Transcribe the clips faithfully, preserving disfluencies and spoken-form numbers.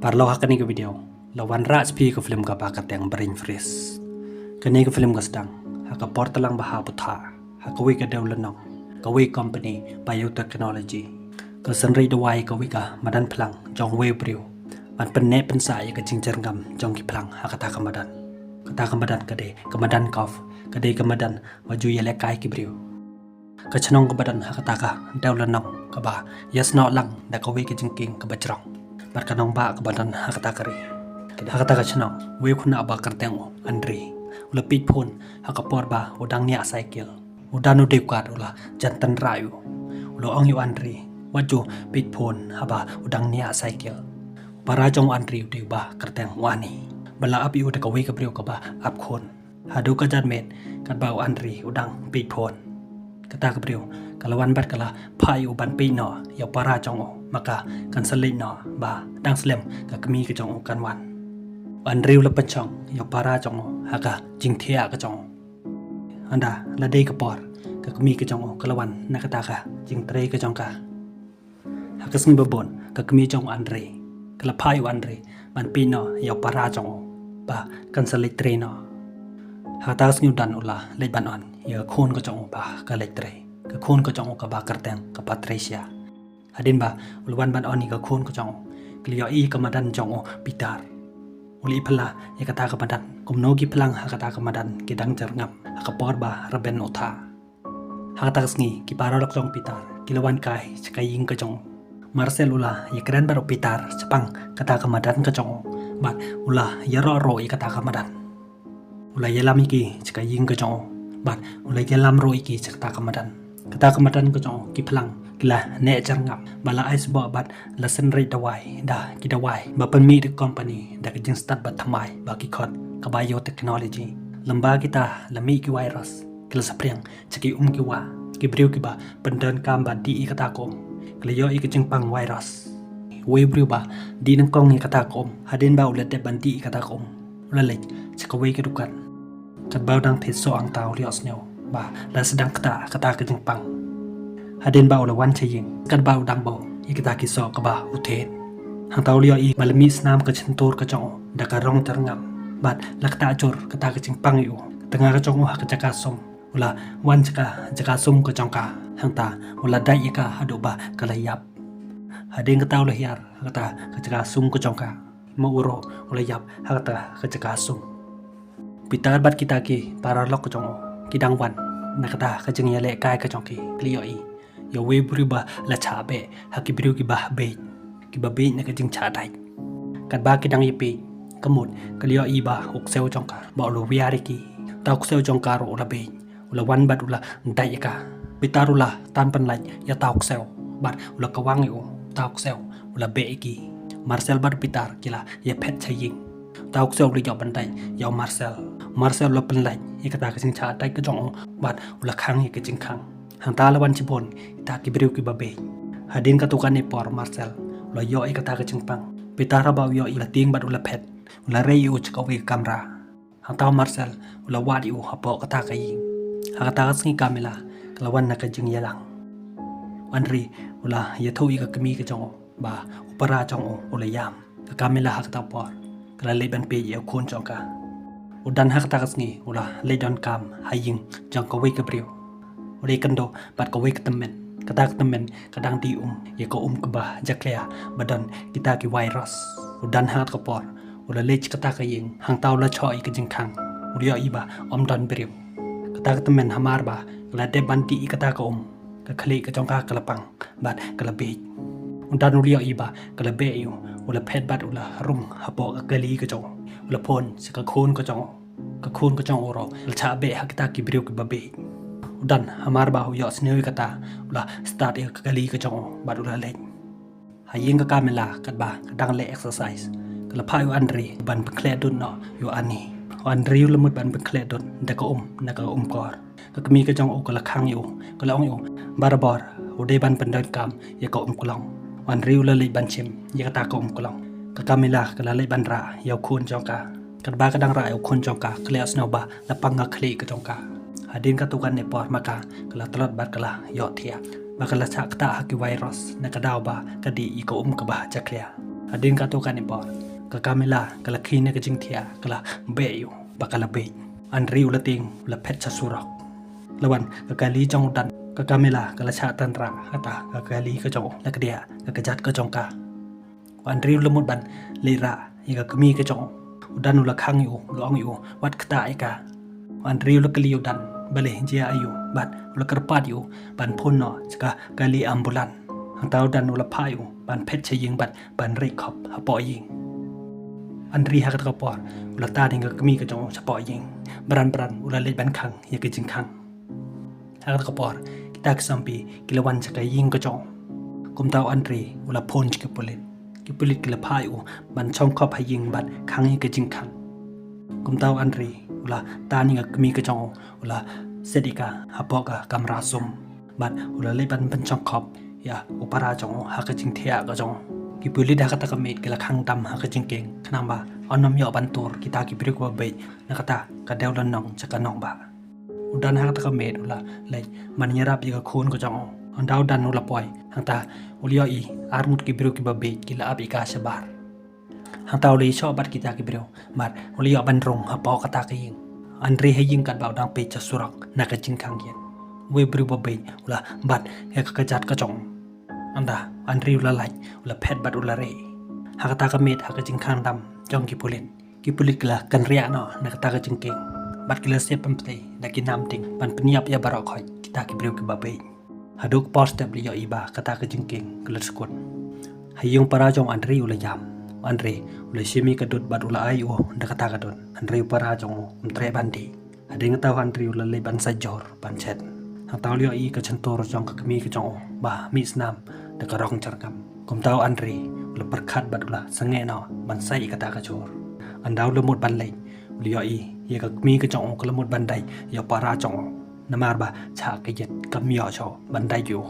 Paralok, ha kane ka video la wanrah sha phi ka film kaba kyrteng Brain Freeze. Kane ka film ka sdang ha ka por tlang ba ha puta ha kawei ka dewlynnong, kawei company biotechnology. Ka synreit dawai kawei ka madan phlang jong uwei u briew ban pynneh pynsah ïa ka jingjyrngam jong ki phlang ha kata ka madan. Kata ka madan ka dei ka madan Cove, ka dei ka madan ba ju ïalehkai ki briew. Ka shnong kaba don ha kata ka dewlynnong kaba ïasnoh lang da kawei ka jingkieng kaba jrong bad ka nongbah kaba don ha kata ka ri. Ha kata ka shnong, uwei u khynnah ba kyrteng u Andre u la peit phone ha ka por ba u dang niah cycle. U don u dei u kat, u la jan tynrai u. U la ong ïa u Andre, wat ju peit phone haba u dang niah cycle. U para jong u Andre u dei uba kyrteng u Ani, ba la ap ïa u da kawei ka briew kaba ap khun. Haduh ka janmiet, katba u Andre u dang peit phone, kata ka briew ka la wan bad ka la phah ïa u ban peit noh ïa u para jong u, ma ka kan sa leit noh ba dang slem ka kmie ka jong u kan wan. U Andre u la pynshong ïa u para jong u ha ka jingthiah ka jong u. Hynda la dei ka por, ka kmie ka jong u ka la wan na kata ka jingtrei ka jong ka. Ha ka sngi ba bud, ka kmie jong u Andre ka la phah ïa u Andre ban peit noh ïa u para jong u ba kan sa leit trei noh. Ha kata ka sngi u don u la leit ban ong ïa ka khun ka jong u ba ka leit trei, ka khun ka jong u kaba kyrteng ka Patricia. Hadien ba u la wan ban ong ïa ka khun ka jong u, ka la ïohi ka madan jong u Peter u la ïaphylla ïa kata ka madan, kumno ki phlang ha kata ka madan ki dang jyrngam ha ka por ba rben u tha. Ha kata ka sngi ki paralok jong u Peter ki la wan kai sha ka ïing ka jong u. Marcel u la ïakren bad u Peter shaphang kata ka madan ka jong u bad u la ïaroh ruh ïa kata ka madan. U la ïalam ïa ki sha ka ïing ka jong u bad u la ïalam ruh ïa ki sha kata ka madan. Kata ka madan ka jong u, ki phlang ki la neh jyrngam, ba la ai sboh bad la synreit dawai da ki dawai ba pynmih da ka company da ka jingstad ba thymmai ba ki khot ka biotechnology. Lymda kita la mih ki virus, ki la saphriang sha ki um ki wah. Ki briew kiba pyndonkam ban dih ïa kata ka um ki la ïoh ïa ka jingpang virus. Uwei u briew ba dih nyngkong ïa kata ka um, hadien ba u la dep ban dih ïa kata ka um, u la leit sha kawei ka dukan. Katba u dang thied soh, hangta u la ïohsngew ba la sdang ktah kata ka jingpang. Hadien ba u la wan sha ïing, katba u dang bud ïa kita ki soh kiba u thied, hangta u la ïohi ba la mih snam ka shyntur ka jong u da ka rong jyrngam bad la ktah jur kata ka jingpang ïa u. Ka tnga ka jong u ha ka jaka sum, u la wan sha ka jaka sum ka jong ka, hangta u la dait ïa ka haduh ba ka la ïap. Hadien kata u la hiar ha kata ka jaka sum ka jong ka, ma u ruh u la ïap ha kata ka jaka sum. Peter bad kita ki paralok ka jong u ki dang wan na kata ka jingïalehkai ka jong ki, ki la ïohi ïa uwei u briew ba la shah beh ha ki briew kiba bieit, kiba bieit na ka jingshah dait. Katba ki dang ïapeit, ka mut ka la ïohi ba u ksew jong ka ba u la wiar ïa ki. Uta u ksew jong ka ruh u la bieit, u la wan bad u la dait ïa ka. Peter u la tan pynlait ïa uta u ksew bad u la kawang ïa u. Uta u ksew u la beh ïa ki. Marcel bad u Peter ki la ïaphet sha ïing. Uta u ksew u la ïoh ban dait ïa u Marcel. Marcel u la pynlait ïa kata ka jingshah dait ka jong u bad u la khang ïa ka jingkhang. Hangta la wan shibun kita ki briew kiba bieit. Hadien katto katne por Marcel u la ïoh ïa kata ka jingpang. Peter haba u ïohi, u la tieng bad u la phet, u la rei ïa u sha kawei ka kamra. Hangta u Marcel u la wad ïa u hapoh kata ka ïing. Ha kata ka sngi ka Camilla ka la wan na ka jingïalang. U Andre u la ïathuh ïa ka kmie ka jong u ba u para jong u u la ïam. Ka Camilla ha kata ka por ka la leit ban peit ïa u khun jong ka. U don ha kata ka sngi u la leit donkam ha ïing jong kawei ka briew. U la ïakynduh bad kawei ka tymmen. Kata ka tymmen ka dang dih um ïa ka um kaba jakhlia ba don kita ki virus. U don ha kata ka por u la leit sha kata ka ïing, hangta u la shoh ïa ka jingkhang. U la ïohi ba ym don briew. Kata ka tymmen hamar ba ka la dep ban dih ïa kata ka um, ka khlieh ka jong ka ka la pang bad ka la bieit. U don u la ïohi ba ka la beh ïa u, u la phet bad u la rung hapoh ka kali ka jong u. U la phone sha ka khun ka jong u. Ka khun ka jong u ruh la shah beh ha kita ki briew kiba bieit. U don hamar ba u ïohsngew ïa kata, u la start ïa ka kali ka jong u bad u la leit. Ha ïing ka Camilla katba ka dang leh exercise, ka la phah ïa u Andre ban pynkhleh dud noh ïa u Ani. U Andre u la mut ban pynkhleh dud da ka um na ka um kor. Ka kmie ka jong u ka la khang ïa u, ka la ong ïa u barabor u dei ban pyndonkam ïa ka um klong. U Andre u la leit ban shim ïa kata ka um klong. Ka Camilla ka la leit ban rah ïa u khun jong ka. Katba ka dang rah ïa u khun jong ka, ka la ïohsngew ba la pang ka khlieh ka jong ka. Hadien katto katne por ma ka, ka la tlot bad ka la ïohthiah ba ka la shah ktah ha ki virus na ka daw ba ka dih ïa ka um kaba jakhlia. Hadien katto katne por, ka Camilla ka la khie na ka jingthiah, ka la beh ïa u ba ka la beh. Andri u la tieng, u la phet sha surok. La wan ka kali jong u Dan, ka Camilla ka la shah tynrah, kata ka kali ka jong u la kdiah ka kjat ka jong ka. U Andri u la mut ban leit rah ïa ka kmie ka jong u. U Dan u la khang ïa u, u la ong ïa u, wat ktah ïa ka. U Andri u la kylli ïa u Dan balei, jia aïu, bad u la kyrpad ïa u ban phone noh sha ka kali ambulance. Hangta u Dan u la phah ïa u ban phet sha ïing bad ban rieh khop hapoh ïing. Andri ha kata ka por u la tan ïa ka kmie ka jong u shapoh ïing. Bran bran u la leit ban khang ïa ka jingkhang. Ha kata ka por kita ki sampi ki la wan sha ka ïing ka jong u. Kumta u Andri u la phone sha ki pulit. Ki pulit ki la phah ïa u ban shong khop ha ïing bad khang ïa ka jingkhang. Kumta u Andri u la tan ïa ka kmie ka jong u, u la set ïa ka hapoh ka kamra sum. Bad u la leit ban pynshong khop ïa u para jong u ha ka jingthiah ka jong u. Ki pulit ha kata ka miet ki la khang tam ha ka jingkieng, khnang ba un ym ïoh ban tur kita ki briew kiba beh na kata ka dewlynnong sha ka nongbah. U Dan ha kata ka miet u la leit ban ïarap ïa ka khun ka jong u. Hynda u Dan u la poi hangta, u la ïohi arngut ki briew kiba beh ki la ap ïa ka shabar. Hangta u la ïashoh bad kita ki briew bad u la ïoh ban rung hapoh kata ka ïing. Andri ha ïing katba u dang peit sha surok na ka jingkhang ïing. Uwei u briew ba beh u la bat ïa ka kjat ka jong u. Hangta Andri u la lait, u la phet bad u la rieh. Ha kata ka miet ha ka jingkhang tam jong ki pulit, ki pulit ki la kynriah noh na kata ka jingkieng bad ki la siat pynptei da ki nam ding ban pynïap ïa baroh khoit kita ki briew kiba beh. Haduh ka por step la ïohi ba kata ka jingkieng ka la sukut. Ha ïing u para jong u Andri u la ïam. U Andri u la shim ïa ka dud bad u la ai ïa u da kata ka dud. Hynrei u para jong u um treh ban dih. Hadien kata u Andri u la leit ban sait jhur ban shet. Hangta u la ïohi ka shyntur jong ka kmie ka jong u ba mih snam da ka rong jyrngam. Kumta u Andri u la pyrkhat bad u la sangeh noh ban sait ïa kata ka jhur. Hynda u la mut ban leit, u la ïohi ïa ka kmie ka jong u ka la mut ban dait ïa u para jong u. Namar ba shah ka ïit kam ïoh shuh ban dait ïa u.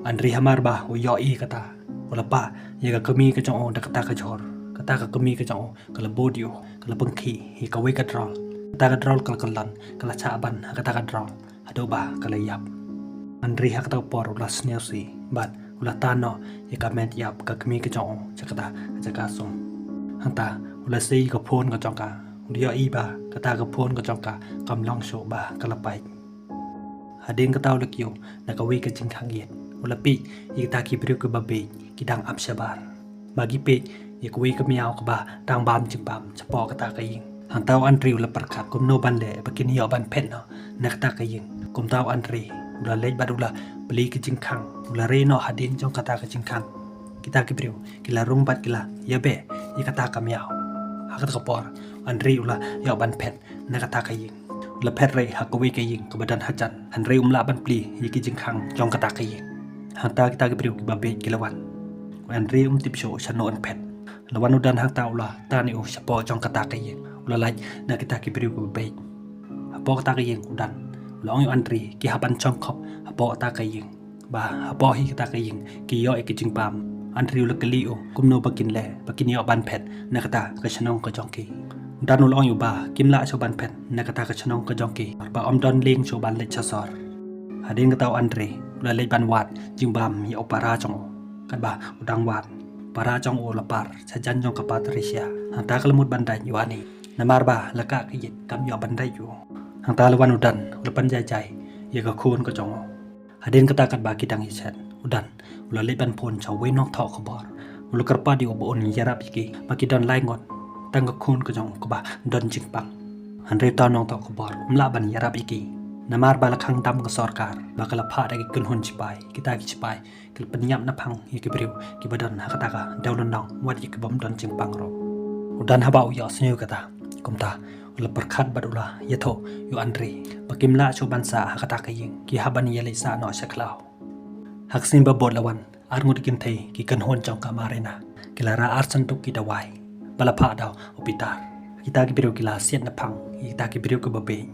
Andri hamar ba u ïohi kata, u la pah ïa ka kmie ka jong u da kata ka jhur. Kata ka kmie ka jong u ka la bud ïa u, ka la pynkhih ïa kawei ka drol. Kata ka drol ka la kyllon, ka la shah ban ha kata ka drol haduh ba ka la ïap. Andri ha kata ka por u la sniewsih bad u la tan noh ïa ka met ïap ka kmie ka jong u sha kata ka jaka sum. Hangta u la sei ïa ka phone ka jong ka. U la ïohi ba kata ka phone ka jong ka kam long shuh ba ka la pait. Hadien kata u la kiew na kawei ka jingkhang ïit. U la peit ïa kita ki briew kiba beh ki dang ap shabar. Ba ki peit ïa kawei ka miaw kaba dang bam jingbam shapoh kata ka ïing. Hangta u Andri u la pyrkhat kumno ban leh ba kin ïoh ban phet noh na kata ka ïing. Kumta u Andri u la leit bad u la plie ka jingkhang, u la rieh noh hadien jong kata ka jingkhang. Kita ki briew ki la rung bad ki la ïabeh ïa kata ka miaw. Ha kata ka por u Andri u la ïoh ban phet na kata ka ïing. U la phet rieh ha kawei ka ïing kaba don hajan, hynrei um lah ban plie ïa ki jingkhang jong kata ka ïing. Hangta kita ki briew kiba beh ki la wan. U Andri um tip shuh shano un phet. La wan u Dan hangta u la tan ïa u shapoh jong kata ka ïing. U la lait na kita ki briew kiba beh. Hapoh kata ka ïing u Dan u la ong ïa u Andri ki hap ban shong khop hapoh kata ka ïing. Ba hapoh hi kata ka ïing ki ïoh ïa ka jingbam. Andri u la kylli ïa u kumno ba kin leh ba kin ïoh ban phet na kata ka shnong ka jong ki. U Dan u la ong ïa u ba kim lah shuh ban phet na kata ka shnong ka jong ki, ba ym don lieng shuh ban leit sha sor. Hadien kata u Andri u la leit ban wad jingbam ïa u para jong u. Katba u dang wad, u para jong u u la par shajan jong ka Patricia. Hangta ka la mut ban dait ïa u Ani. Namar ba la kah ka ïit kam ïoh ban dait ïa u. Hangta la wan u Dan u la pynjai jai ïa ka khun ka jong u. Hadien kata katba ki dang ïashet, u Dan u la leit ban phone sha uwei u nongthoh khubor. U la kyrpad ïa u ba un ïarap ïa ki, ba ki don lai ngut, tang ka khun ka jong u kaba don jingpang. Hynrei uta u nongthoh khubor um lah ban ïarap ïa ki. Namar ba la khang tam ka sorkar ba ka la phah da ki kynhun sipai, kita ki sipai ki la pynïap naphang ïa ki briew kiba don ha kata ka dewlynnong, wat ïa ki bym don jingpang ruh. U Dan haba u ïohsngew kata, kumta u la pyrkhat bad u la ïathuh ïa u Andri ba kim lah shuh ban sah ha kata ka ïing, ki hap ban ïaleit sah noh sha khlaw. Ha ka sngi ba bud la wan arngut ki kynthei ki kynhun jong ka Marina. Ki la rah ar sanduk ki dawai ba la phah da u Pitar. Kita ki briew ki la siat naphang ïa kita ki briew kiba beh.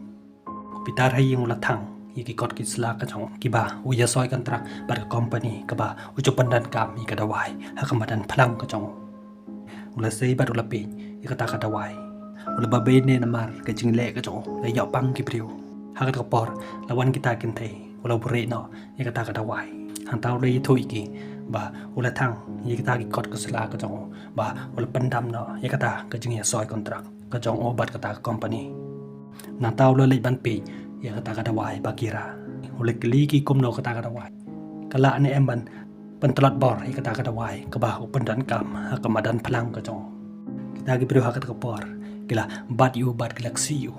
U Pitar ha ïing u la thang ïa ki kot ki sla ka jong u kiba u ïasoi kontrak bad ka kompani kaba u ju pyndonkam ïa ka dawai ha ka madan phlang ka jong u. U la sei bad u la peit ïa kata ka dawai. U la babe ne namar ka jingleh ka jong u la ïoh pang ki briew. Ha kata ka por la wan kita ki kynthei, u la buhrieh noh ïa kata ka dawai. Hangta u la ïathuh ïa ki ba u la thang ïa kita ki kot ka sla ka jong u, ba u la pyndam noh ïa kata ka jingïasoi kontrak ka jong u bad kata ka kompani. Nangta u la leit ban peit ïa kata ka dawai ba ki rah. U la kylli ki kumno kata ka dawai ka lah ne em ban pyntlot bor ïa kata ka dawai kaba u pyndonkam ha ka madan phlang ka jong u. Kita ki briew ha kata ka por ki la bat ïa u bad ki la ksih ïa u.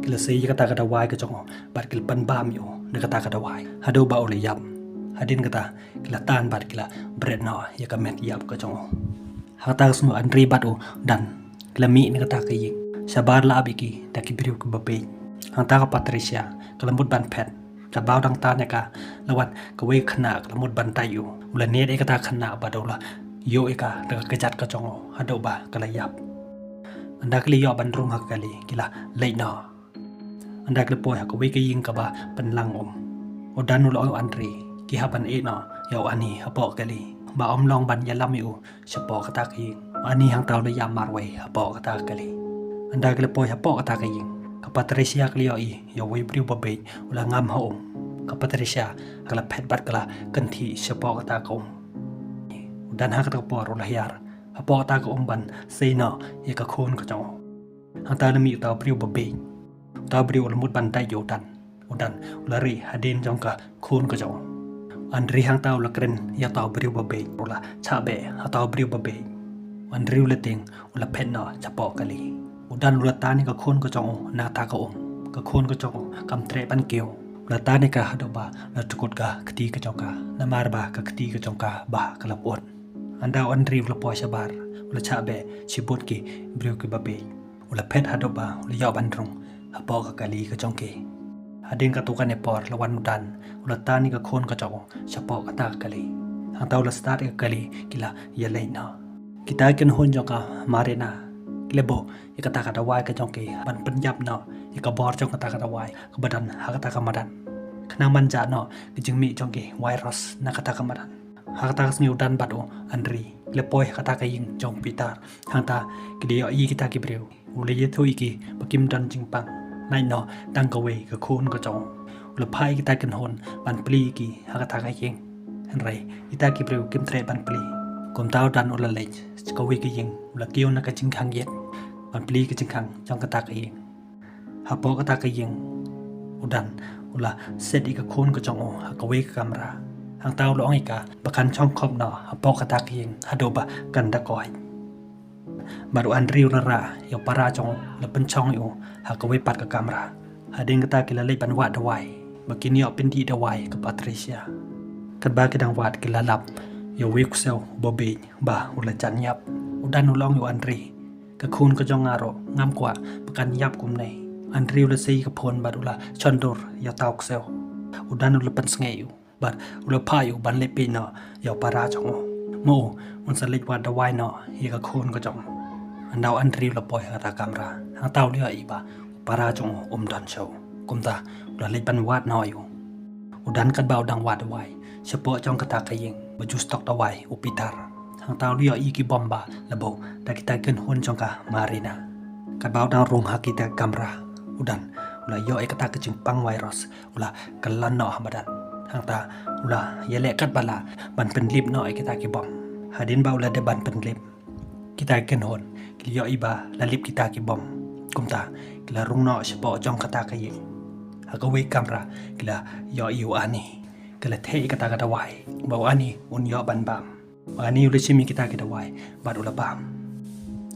Ki la sei ïa kata ka dawai ka jong u bad ki la pynbam ïa u da kata ka dawai haduh ba u la ïap. Hadien kata ki la tan bad ki la bret noh ïa ka met ïap ka jong u. Ha kata ka sngi u Andri bad u Dan ki la mih na kata ka ïing. Shabar la ap ïa ki da ki briew kiba bieit. Hangta ka Patricia ka la mut ban phet. Katba u dang tan ïa ka, la wan kawei ka khynnah ka la mut ban dait ïa u. U la niad ïa kata ka khynnah bad u la ïoh ïa ka da ka kjat ka jong u haduh ba ka la ïap. Ynda ki la ïoh ban rung ha ka kali ki la leit noh. Ynda ki la poi ha kawei ka ïing kaba pynlang um, u Dan u la ong ïa u Andri, ki hap ban ïeh noh ïa u Ani hapoh ka kali ba ym long ban ïalam ïa u shapoh kata ka ïing. U Ani hangta u la ïam marwei hapoh kata ka kali. Ynda ki la poi hapoh kata ka ïing, ka Patricia ka la ïohi ïa uwei u briew ba bieit u la ngam ha um. Ka Patricia ka la phet bad ka la kynthih shapoh kata ka um. U Dan ha kata ka por u la hiar hapoh kata ka um ban sei noh ïa ka khun ka jong u. Hangta la mih uta u briew ba bieit. Uta u briew u la mut ban dait ïa u Dan. U Dan u la rieh hadien jong ka khun ka jong u. Andri hangta u la kren ïa uta u briew ba bieit, u la chah beh ha uta u briew ba bieit. Andri u la tieng, u la phet noh shapoh kali. U Dan u la tan ïa ka khun ka jong u na kata ka um. Ka khun ka jong u kam treh ban kiew. U la tan ïa ka haduh ba la tkut ka kti ka jong ka, namar ba ka kti ka jong ka ba ka la pyut. Ynda u Andri u la poi shabar, u la chah beh shibun ki briew kiba bieit. U la phet haduh ba u la ïoh ban rung hapoh ka kali ka jong ki. Hadien katto katne por la wan u Dan, u la tan ïa ka khun ka jong u shapoh kata ka kali. Hangta u la start ïa ka kali, ki la ïaleit noh. Kita ki kynhun jong ka Marina ki la buh ïa kata ka dawai ka jong ki ban pynïap noh ïa ka bor jong kata ka dawai kaba don ha kata ka madan, khnang ban jah noh ka jingmih jong ki virus na kata ka madan. Ha kata ka sngi u Dan bad u Andri ki la poi ha kata ka ïing jong u Peter. Hangta ki la ïohi ïa kita ki briew. U la ïathuh ïa ki ba kim don jingpang, naduh tang kawei ka khun ka jong u. U la phah ïa kita ki kynhun ban plie ïa ki ha kata ka ïing. Hynrei kita ki briew kim treh ban plie. Kumta u Dan u la leit sha kawei ka ïing, u la kiew na ka jingkhang ïit ban plie ïa ka jingkhang jong kata ka ïing. Hapoh kata ka ïing, u Dan u la set ïa ka khun ka jong u ha kawei ka kamra. Hangta u la ong ïa ka ba kan shong khop noh hapoh kata ka ïing haduh ba kan da koit. Bad u Andri u la rah ïa u para jong u, u la pynshong ïa u ha kawei pat ka kamra. Hadien kata ki la leit ban wad dawai ba kin ïoh pyndih dawai ïa ka Patricia. Katba ki dang wad ki la lap ïa uwei u ksew ba bieit ba u la jan ïap. U Dan u la ong ïa u Andri, ka khun ka jong nga ruh ngam kwah ba kan ïap kumne. Andri u la sei ïa ka phone bad u la shondur ïa uta u ksew. U Dan u la pynsngew ïa u bad u la phah ïa u ban leit peit noh ïa u para jong u. Mo u, un sa leit wad dawai noh ïa ka khun ka jong u. Ynda u Andri u la poi ha kata ka kamra, hangta u la ïohi ba u para jong u um don shuh. Kumta u la leit ban wad noh ïa u. U Dan katba u dang wad dawai shapoh jong kata ka ïing ba ju stock dawai u Peter, hangta u la ïohi ïa ki bom ba la buh da kita ki kynhun jong ka Marina. Katba u dang rung ha kita ki kamra, u Dan u la ïoh ïa kata ka jingpang virus, u la kyllon noh ha madan. Hangta u la ïaleh katba lah ban pynlip noh ïa kita ki bom. Hadien ba u la dep ban pynlip, kita ki kynhun ki la ïohi ba la lip kita ki bom. Kumta ki la rung noh shapoh jong kata ka ïing. Ha kawei ka kamra ki la ïohi ïa u Ani, ki la theh ïa kata ka dawai ba u Ani un ïoh ban bam. U Ani u la shim ïa kita ki dawai bad u la bam.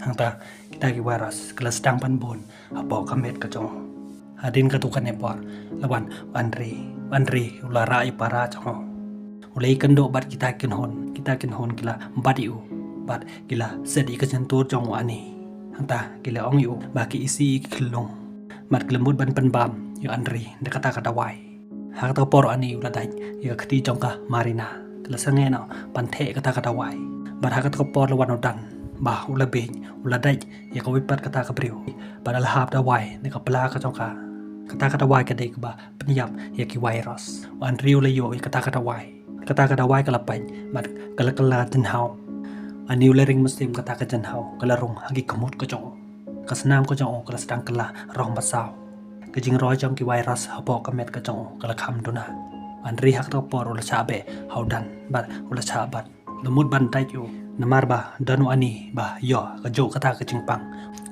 Hangta kita ki virus ki la sdang ban bun hapoh ka met ka jong u. Hadien katto katne por la wan u Andri. U Andri u la rah ïa u para jong u. U la ïakynduh bad kita ki kynhun, kita ki kynhun ki la bat ïa u bad ki la set ïa ka shyntur jong u Ani. Hangta ki la ong ïa u ba ki isih ïa ki khyllung bad ki la mut ban pynbam ïa u Andri da kata ka dawai. Ha kata ka por u Ani u la dait ïa ka kti jong ka Marina. Ka la sangeh noh ban theh kata ka dawai. Bad ha kata ka por la wan u Dan ba u la bieit, u la dait ïa kawei pat kata ka briew bad la hap dawai na ka pla ka jong ka. Kata ka dawai ka dei kaba pynïap ïa ki virus. U Andri u la ïoh ïa kata ka dawai. Kata ka dawai ka la pait bad ka la kylla jynhaw. U Ani u la ring mynsiem, kata ka jynhaw ka la rung ha ki khmut ka jong u. Ka snam ka jong u ka la sdang kylla rong ba saw. Ka jingroi jong ki virus hapoh ka met ka jong u ka la kham duna. Andri ha kata ka por u la shah beh ha u Dan bad u la shah bat. U la mut ban dait ïa u namar ba don u Ani ba ïoh ka juh kata ka jingpang.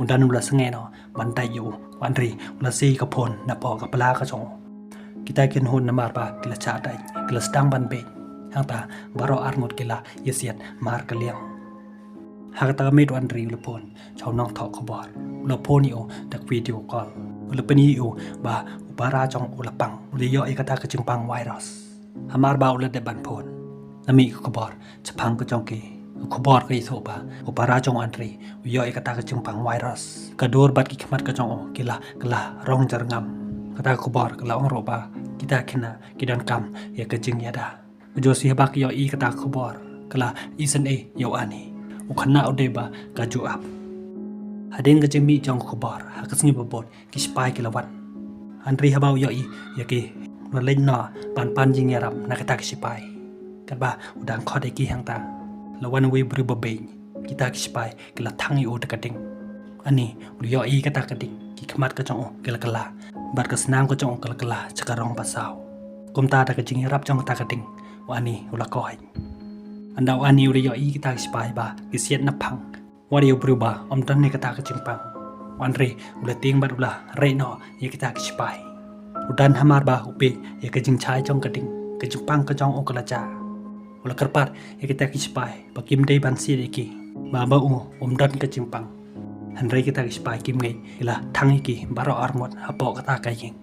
U Dan u la sangeh noh ban dait ïa u. U Andri u la sie ka phone napoh ka pla ka jong u. Kita ki kynhun namar ba ki la shah dait ki la sdang ban beh. Hangta baroh arngut ki la ïasiat mar ka liang. Ha kata ka miet u Andri u la phone sha u nongthoh khubor. U la phone ïa u da ka video call. U la pyni ïa u ba u para jong u la pang. U la ïoh ïa kata ka jingpang virus. Hamar ba u la dep ban phone, la mih ka khubor shaphang ka jong ki. Ka khubor ka ïathuh ba u para jong u Andri u ïoh ïa kata ka jingpang virus. Ka dur bad ki khmat ka jong u ki la kylla rong jyrngam. Kata ka khubor ka la ong ruh ba kita ki khynnah ki donkam ïa ka jingïada. Ka Josie haba ka ïohi kata ka khubor ka la isynei ïa u Ani. U khynnah u dei ba ka ju ap. Hadien ka jingmih jong ka khubor ha ka sngi ba bud ki sipai ki la wan. Andri haba u ïohi ïa ki u la leit noh ban pan jingïarap na kita ki sipai. Katba u dang khot ïa ki hangta la wan uwei u briew ba beiñ. Kita ki sipai ki la thang ïa u da ka ding. Ani u la ïohi kata ka ding, ki khmat ka jong u ki la kylla bad ka snam ka jong u ka la kylla sha ka rong ba saw. Kumta da ka jingïarap jong kata ka ding u Ani u la koit. Ynda u Ani u la ïohi kita ki sipai ba ki siat na phang, wat ïa u briew ba ym don ïa kata ka jingpang. U Andri u la tieng bad u la reh noh ïa kita ki sipai. U Dan hamar ba u peit ïa ka jingshai jong ka ding, ka jingpang ka jong u ka la jah. U la kyrpad ïa kita ki sipai ba kim dei ban siat ïa ki ba ba u um don ka jingpang. Hynrei kita ki sipai kim ngeit, ki la thang ïa ki baroh arngut hapoh kata ka ïing.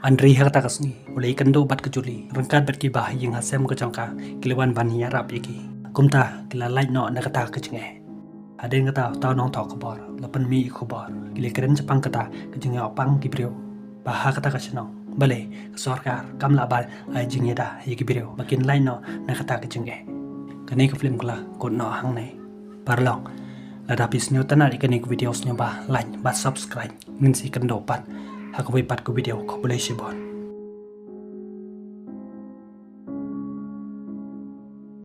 Andri ha kata ka sngi u la ïakynduh bad ka Julie ryngkat bad ki ba ha ïing ha sem ka jong ka, ki la wan ban ïarap ïa ki. Kumta ki la lait noh na kata ka jingeh. Hadien kata uta u nongthoh khubor u la pynmih ïa ka khubor. Ki la kren shaphang kata ka jingïoh pang ki briew ba ha kata ka shnong, balei ka sorkar kam lah ban ai jingïada ïa ki briew ba kin lait noh na kata ka jingeh. Kane ka film ka la kut noh hangne. Paralok, lada phi sngewtynnat ïa kane ka video, sngewbha like bad subscribe. Ngin sa ïakynduh pat ha kawei pat ka video. Khublei shibun.